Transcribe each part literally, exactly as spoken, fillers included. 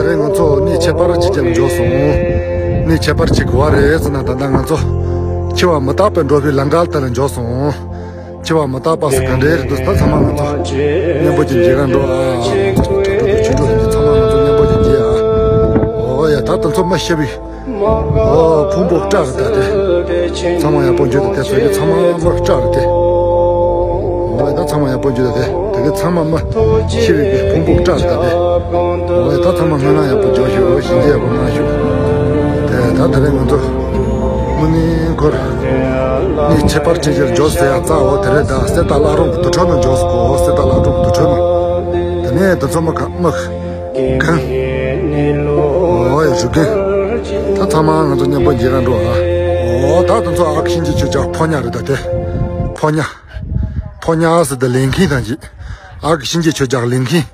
རེད། ང་ཚོ་གནས་ཁྱད་པར་ཅན་ཅིག་ལ་འབྱོར་སོང་། གནས་ཁྱད་པར་ཅན་ག་པར་རེད་ཟེར་ན། ད་ལྟ་ང་ཚོ་འཆི་བ་མི་རྟག་པའི་འགྲོ་བའི་ལམ་ཁ་དེ་ལ་འབྱོར་སོང་། འཆི་བ་མི་རྟག་པ་ཟེར་ག་འདྲ་རེད་འདུག་ད་ཚང་མ་ང་ཚོ་མཉམ་པོ་ཅིག་མཇལ་ག་འགྲོ་ཨ། ང་ཚོ་གྲྭ་ཚང་དང་ཆོས་གྲོགས་ཚང་མ་ང་ཚོ་མཉམ་པོ་ཅིག་མཇལ་ཨ། ཨོ་ཡ། ད་དེ་ཚོ་མ་ཤི་བའི། ཨོ་ཕུང་པོ་སྐྲ་རེད་ད་དེ། ཚང་མ་ཡག་པོ་འཇུ་ད་དེ། ཚོ་གི་ཚང་མ་མ་སྐྲ་རེད་དེ། ཨོ་ད་ཚང་མ་ཡག་པོ་འཇུ་ད་དེ། དེ་གི་ཚང་མ་མ་ཤི་བའི་གི་ཕུང་པོ་སྐྲ་རེད་ད་དེ། ཨོ་ད་ཚང་མ་སྨོན་ལམ་ཡག་པོ་འཇོག་ཤོག་ཞིང་ཆེན་ཡག་པོ་གནང་ཤོག་དེ་ད་དེ་རིང་ང་ཚོ་དངོས་གནས་ཁོ་ར་གནས་ཁྱད་པར་ཅན་ཅིག་ལ་འབྱོར་ཟེར་ཡ་རྩ་བོ་དེ་རེད་ད། གསེར་རྟ་བླ་རུང་གི་དུར་ཁྲོད་ནང་འབྱོར་སོང་གོ། གསེར་རྟ་བླ་རུང་གི་དུར་ཁྲོད་ནང་། དེ་ནས་དེ་ཚོ་མ་ག་མ། ཁང་། ཨོ་ཡ་རུ་རྒན། ད་ཚང་མ་ང་ཚོ་མཉམ་པོ་མཇལ་ག་འགྲོ་ཨ། ཨོ་ད་དེ་ཚོ་ཨ་ཁུ་གཤིན་རྗེ་ཆོས་རྒྱལ་ཕོ་ཉ་རེད་ད་དེ། ཕོ་ཉ། ཕོ་ཉ་ཟེར་ད་ལེན་མཁན་དང་ཅི། ཨ་ཁུ་གཤིན་རྗེ་ཆོས་རྒྱལ་ལེན་མཁན།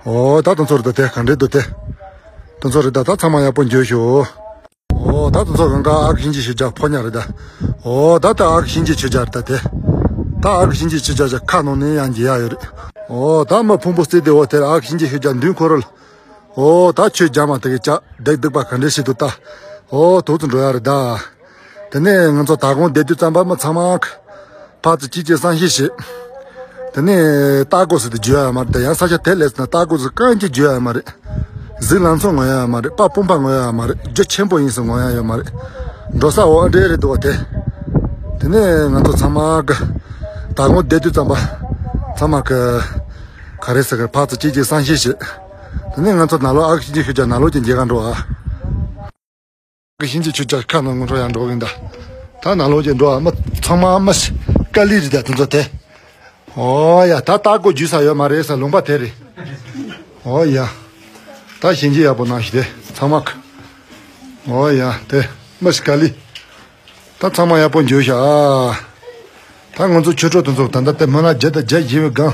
ཨོ་ད་དེ་ཚོ་རེད་ད་དེ། ག་འདྲས་འདུག་དེ། དེ་ཚོ་རེད་ད། ད་ཚང་མ་ཡག་པོ་འཇུ་ཤོག་ཨོ་ད་དེ་ཚོ་གང་ག་ཨ་ཁུ་གཤིན་རྗེ་ཆོས་རྒྱལ་ཕོ་ཉ་རེད་ད། ཨོ་ད་ད་ཨ་ཁུ་གཤིན་རྗེ་ཆོས་རྒྱལ་རེད་ད་དེ། ད་ཨ་ཁུ་གཤིན་རྗེ་ཆོས་རྒྱལ་ཅག་ཁ་ནང་ནས་ཡང་མཇལ་ཡ་ཡོད་རེད། ཨོ་ད་མ་ཕུང་པོ་རྩེ་དེ་འོ་དེར་ཨ་ཁུ་གཤིན་རྗེ་ཆོས་རྒྱལ་མདུན་ཁོ་ར་ལ། ཨོ་ད་ཆོས་རྒྱལ་མ་དེ་གི་ཅག་བདེ་སྡུག་པ་ག་འདྲས་ཤིག་འདུག་ད། ཨོ་དུག་ཙམ་འགྲོ་ཡ་རེད་ད། དེ་ནས་ང་ཚོ་དྭགས་ཀོང་བསྡད་དུས་ཙམ་པ་མི་ཚང་མ་ཕར་ཚུར་གཅིག་གཅིག་བསམ་ཤེས་བྱེད། དེ་ནས་རྟ་མགོ་ཟེར་དེ་འཇུ་ཡ་ཡོད་མ་རེད་ད། ཡང་ས་ཆ་དེ་སླེབས་ཟིན་ན་རྟ་མགོ་ཟེར་རྐང་གཅིག་འཇུ་ཡ་ཡོད་མ་རེད། གཟིག་ལམ་སང་ངོ་ཡ་ཡོད་མ་རེད། པ་སྤུན་པ་ངོ་ཡ་ཡོད་མ་རེད། རྒྱུ་ཆེན་པོ་ཡིན་ཟེར་ངོ་ཡ་ཡོད་མ་རེད། འགྲོ་ས་འོ་འདྲ་རེད་འདུག་བ་དེ། དེ་ནས་ང་ཚོ་ཚང་མ་གི་དྭགས་ཀོང་བསྡད་དུས་ཙམ་པ་ཚང་མ་གི་ག་རེ་ཟེར་གི་ཕར་ཚུར་གཅིག་གཅིག་བསམ་ཤེས་བྱེད། དེ་ནས་ང་ཚོ་ནང་ལོགས་ཨ་ཁུ་གཤིན་རྗེ་ཆོས་རྒྱལ་ནང་ལོགས་ཀྱི་མཇལ་ག་འགྲོ་ཨ། གཤིན་རྗེ་ཆོས་རྒྱལ་ཁ་ནང་ངོ་འཕྲོ་ཡང་འགྲོ་གིན་ད། ད་ནང་ལོགས་ཀྱི་འགྲོ་ཨ། མི་ཚང་མ་མི་དཀའ་ལས་རེད་ད་དེ་ཚོ་དེ། ཨོ་ཡ། ད་རྟ་མགོ་འཇུ་ས་ཡོད་མ་རེད་ས། ལུང་པ་དེ་རེད། ཨོ་ཡ། ད་གཤིན་རྗེ་ཡག་པོ་གནང་ཞིག་དེ་ཚང་མ་ཁ། ཨོ་ཡ། དེ་མི་དཀའ་ལས། ད་ཚང་མ་ཡག་པོ་འཇུ་ཤག་ཨ། ད་ང་ཚོ་ཆོས་གྲོགས་དེ་ཚོ་ད་ལྟ་དེ་སྨོན་ལམ་བརྒྱ་དང་བརྒྱ་བྱེད་པའི་སྒང་།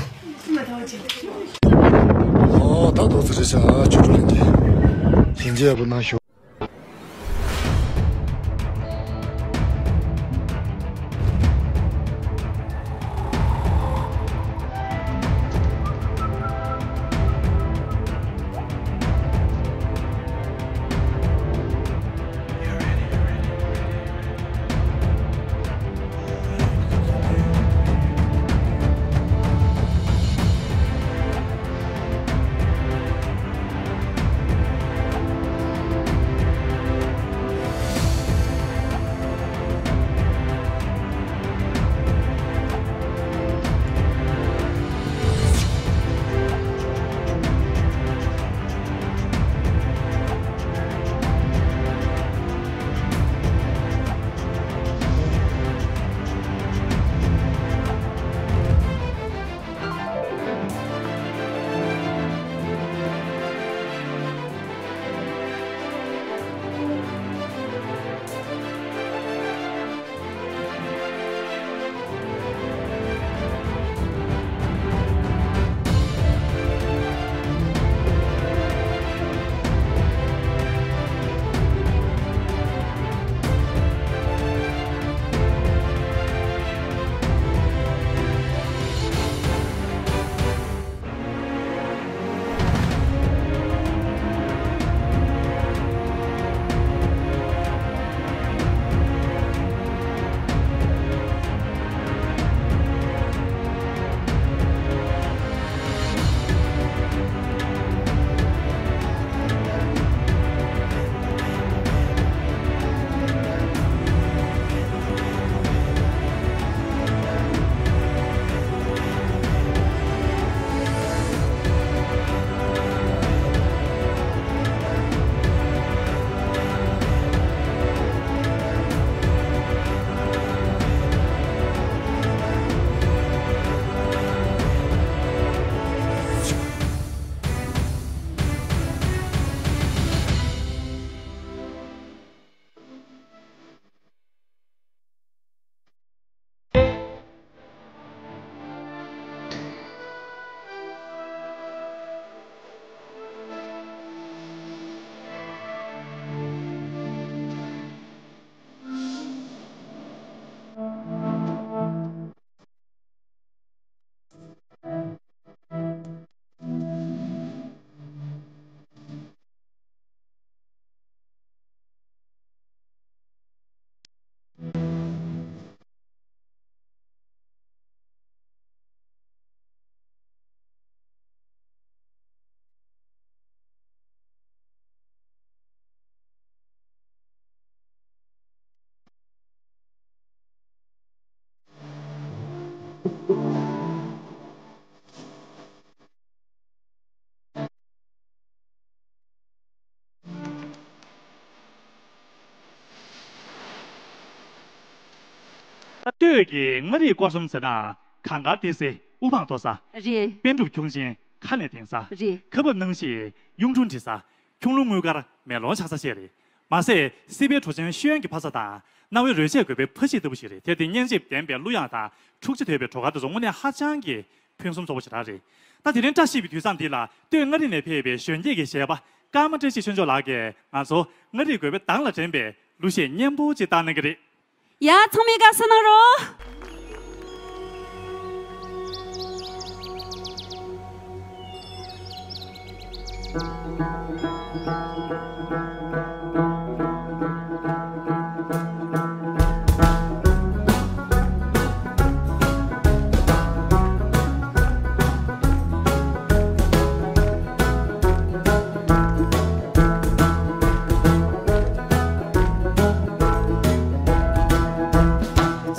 ཨོ་ད་ཏོག་ཙམ་རེད་ཤག་ཨ། ཆོས་གྲོགས་ལྷན་རྒྱས། གཤིན་རྗེ་ཡག་པོ་གནང་ཤོག་ད་སྟོད་ཀྱི་མངའ་རིས་སྐོར་གསུམ་ཟེར་ན། གངས་དཀར་ཏི་སེ་དབུ་འཕང་མཐོ་ས། རེད། པཎ་གྲུབ་ཁྱུང་ཆེན་ཁ་ནས་ལྡིང་ས། རེད། ཁ་འབབ་སྣང་བཞིའི་གཡུང་དྲུང་འབྲི་ས། ཁྱུང་ལུང་དངུལ་དཀར་མེ་ལོང་ཆགས་ས་བཅས་རེད། མ་ཟད་སྲིད་པའི་གྲོ་ཆེན་ཤེས་ཡོན་གྱི་ཕ་ས་དང་། སྣང་བའི་རོལ་ཆས་དགོད་པའི་ཕ་གཞིས་ལྟ་བུ་ཞིག་རེད། དེར་བརྟེན་སྙན་འཇེབས་ལྡན་པའི་གླུ་དབྱངས་དང་འཁྲུག་ཆ་དོད་པའི་བྲོ་གར་དེ་ཚོ་དངོས་གནས་ཧ་ཅང་གི་ཕུན་སུམ་ཚོགས་པོ་ཞེ་དྲག་རེད། ད་དེ་རིང་བཀྲ་ཤིས་པའི་དུས་བཟང་འདི་ལ་སྟོད་མངའ་རིས་ནས་ཕེབས་པའི་གཞོན་སྐྱེས་ཀྱི་གཞས་པ་ཀརྨ་བཀྲ་ཤིས་ཆོས་འབྱོར་ལགས་ཀྱིས་ང་ཚོ་མངའ་རིས་དགོན་པའི་གདངས་ལ་འདྲེན་པའི་གླུ་གཞས་སྙན་པོ་ཅིག་བཏང་གནང་གི་རེད། ཡ། ཚང་མས་དགའ་བསུ་གནང་རོགས།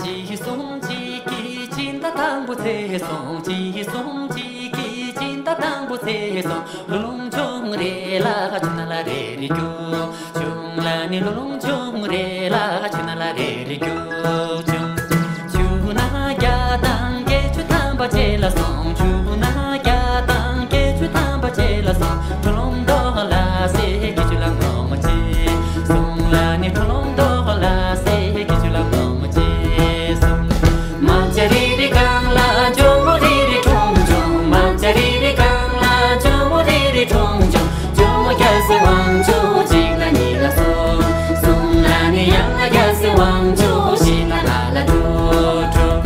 གཅིག་གསུམ་གཅིག་གིས་སྤྱི་ཟླ་དང་པོ་ཚེས་སོང་། གཅིག་གསུམ་གཅིག་གིས་སྤྱི་ཟླ་དང་པོ་ཚེས་སོང་། ལོ་ལོང་ཆུང་རེ་ལ་ཆུ་ནང་ལ་རེ་རེ་རྒྱུག། ཆུང་ལ་ནི་ལོ་ལོང་ཆུང་རེ་ལ་ཆུ་ནང་ལ་རེ་རེ་རྒྱུག། ཆུང་ཆུ་ནང་རྒྱ་དང་སྐད་ཆུ་ཐམ་པ་བྱེད་ལ་སོང་། ཆུ་ནང་རྒྱ་དང་སྐད་ཆུ་ཐམ་པ་བྱེད་ལ་སོང་། ཁྲོ་ལོམ་རྡོ་ལ་སེ་སྐད་ཆུ་ལ་ངོ་མ་བྱེད་སོང་། ལ་ནི་ཁྲོ་ལོམ་རྡོ་ལ་སེ་སྐད་ཆུ་ལ་ངོ་མ་བྱེད་སོང་། རྨ་བྱ་རེ་རེ་གང་ལ་ཇོ་མོ་རེ་རེ་འཁྲུངས་བྱུང་། རྨ་བྱ་རེ་རེ་གང་ལ་ཇོ་མོ་རེ་རེ་འཁྲུངས་བྱུང་། ཇོ་མོ་རྒྱལ་སྲས་དབང་ཕྱུག་གཅིག་ལ་གཉིས་ལ་གསུམ། གསུམ་ལ་ནི་ཡང་ལ་རྒྱལ་སྲས་དབང་ཕྱུག་བཞི་ལ་ལྔ་ལ་དྲུག་དྲུག།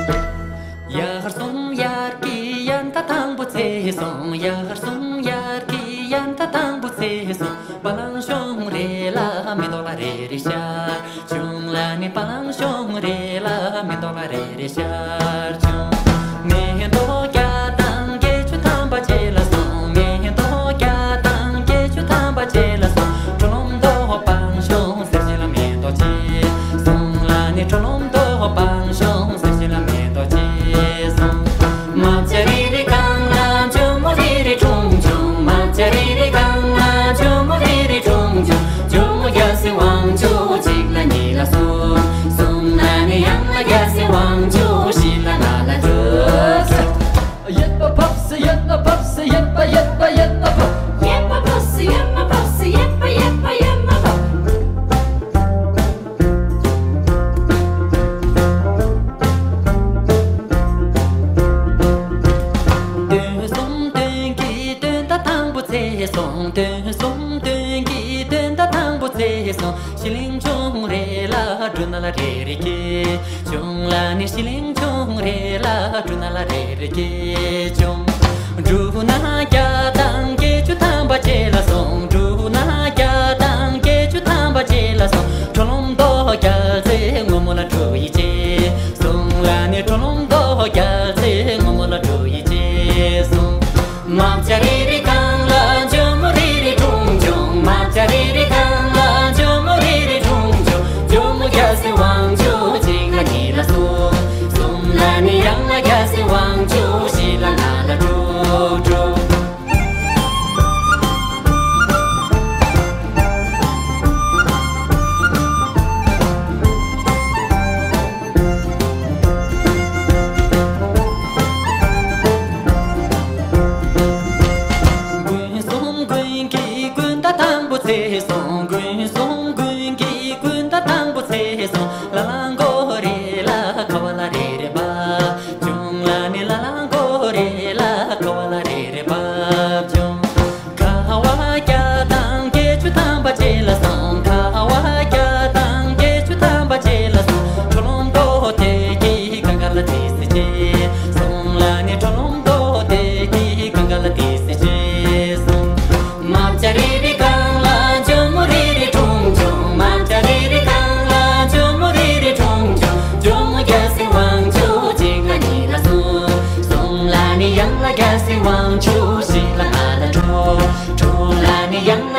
དབྱར་གསུམ་དབྱར་གྱི་དབྱར་ཟླ་དང་པོ་ཚེས་སོང་། དབྱར་གསུམ་དབྱར་གྱི་དབྱར་ཟླ་དང་པོ་ཚེས་སོང་། བ་ལང་གཞོང་རེ་ལ་མེ་ཏོག་ལ་རེ་རེ་ཤར་བྱུང་། ལ་ནི་བ་ལང་གཞོང་རེ་ལ་མེ་ཏོག་ལ་རེ་རེ་ཤར་བྱུང་། མེ་ཏོག་རྒྱ་དང་སྐྱེ་ཆུ་ཐམ་པ་བྱེད་ལ་སོང་། མེ་ཏོག་རྒྱ་དང་སྐྱེ་ཆུ་ཐམ་པ་བྱེད་ལ་སོང་། ཁྲོ་ལོམ་རྡོ་སྤང་གཞོང་སེར་བྱེད་ལ་མེ་ཏོག་བྱེད་སོང་། ལ་ནི་ཁྲོ་ལོམ་རྡོ་སྤང་གཞོང་སེར་བྱེད་ལ་མེ་ཏོག་བྱེད་སོང་། རྨ་བྱ་རེ་རེ་གང་ལ་ཇོ་མོ་རེ་རེ་འཁྲུངས་བྱུང་། རྨ་བྱ་རེ་རེ་གང་ལ་ཇོ་མོ་རེ་རེ་འཁྲུངས་བྱུང་། ཇོ་མོ་རྒྱལ་སྲས་དབང་ཕྱུག་གཅིག་ལ་གཉིས་ལ་གསུམ། གསུམ་ལ་ནི་ཡང་ལ་རྒྱལ་སྲས་དབང་ཕྱུག་བཞི་ལ་ལྔ་ལ་དྲུག་དྲུག། ཡེད་པ་ཕབ་སེ་ཡེད་པ་ཕབ་སེ་ཡེད་པ་ཡེད་པ་ཡེད་པ་ཕབ། ཡེད་པ་ཕབ་སེ་ཡེད་པ་ཕབ་སེ་ཡེད་པ་ཡེད་པ་ཡེད་པ་ཕབ། སྟོན་གསུམ་སྟོན་གྱི་སྟོན་ཟླ་དང་པོ་ཚེས་སོང་། སྟོན་གསུམ་སྟོན་གྱི་སྟོན་ཟླ་དང་པོ་ཚེས་སོང་། ཤི་ལིང་ཆུང་རེ་ལ་འབྲུ་སྣ་ལ་རེ་རེ་སྐྱེས་བྱུང་། ལ་ནི་ཤི་ལིང་ཆུང་རེ་ལ་འབྲུ་སྣ་ལ་རེ་རེ་སྐྱེས་བྱུང་། འབྲུ་སྣ་རྒྱ་དང་སྐྱེ་ཆུ་ཐམ་པ་བྱེད་ལ་སོང་། འབྲུ་སྣ་རྒྱ་དང་སྐྱེ་ཆུ་ཐམ་པ་བྱེད་ལ་སོང་། ཁྲོ་ལོམ་རྡོ་རྒྱལ་མཚན་སྔོན་མོ་ལ་འབྲུ་ཡིས་སྐྱེས་སོང་། ལ་ནི་ཁྲོ་ལོམ་རྡོ་རྒྱལ་མཚན་སྔོན་མོ་ལ་འབྲུ་ཡིས་སྐྱེས་སོང་། རྨ་བྱ་རེ་རེ་གང་ལ་ཇོ་མོ་རེ་རེ་འཁྲུངས་བྱུང་། རྨ་བྱ་རེ་རེ་གང་ལ་ཇོ་མོ་རེ་རེ་འཁྲུངས་བྱུང་། ཇོ་མོ་རྒྱལ་སྲས་དབང་ཕྱུག་གཅིག་ལ་གཉིས་ལ་གསུམ། གསུམ་ལ་ནི་ཡང་ལ་རྒྱལ་སྲས་དབང་ཕྱུག་བཞི་ལ་ལྔ་ལ་དྲུག་དྲུག། དགུན་གསུམ་དགུན་གྱི་དགུན་ཟླ་དང་པོ་ཚེས་སོང་། དགུན་གསུམ་དགུན་གྱི་དགུན་ཟླ་དང་པོ་ཚེས་སོང་། ལ་ལ་མགོ་རེ་ལ་ཁ་བ་ལ་རེ་རེ་འབབ་བྱུང་། ལ་ནི་ལ་ལ་མགོ་རེ་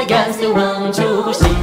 རྒྱལ་སྲས་དབང་ཕྱུག་ཞིང་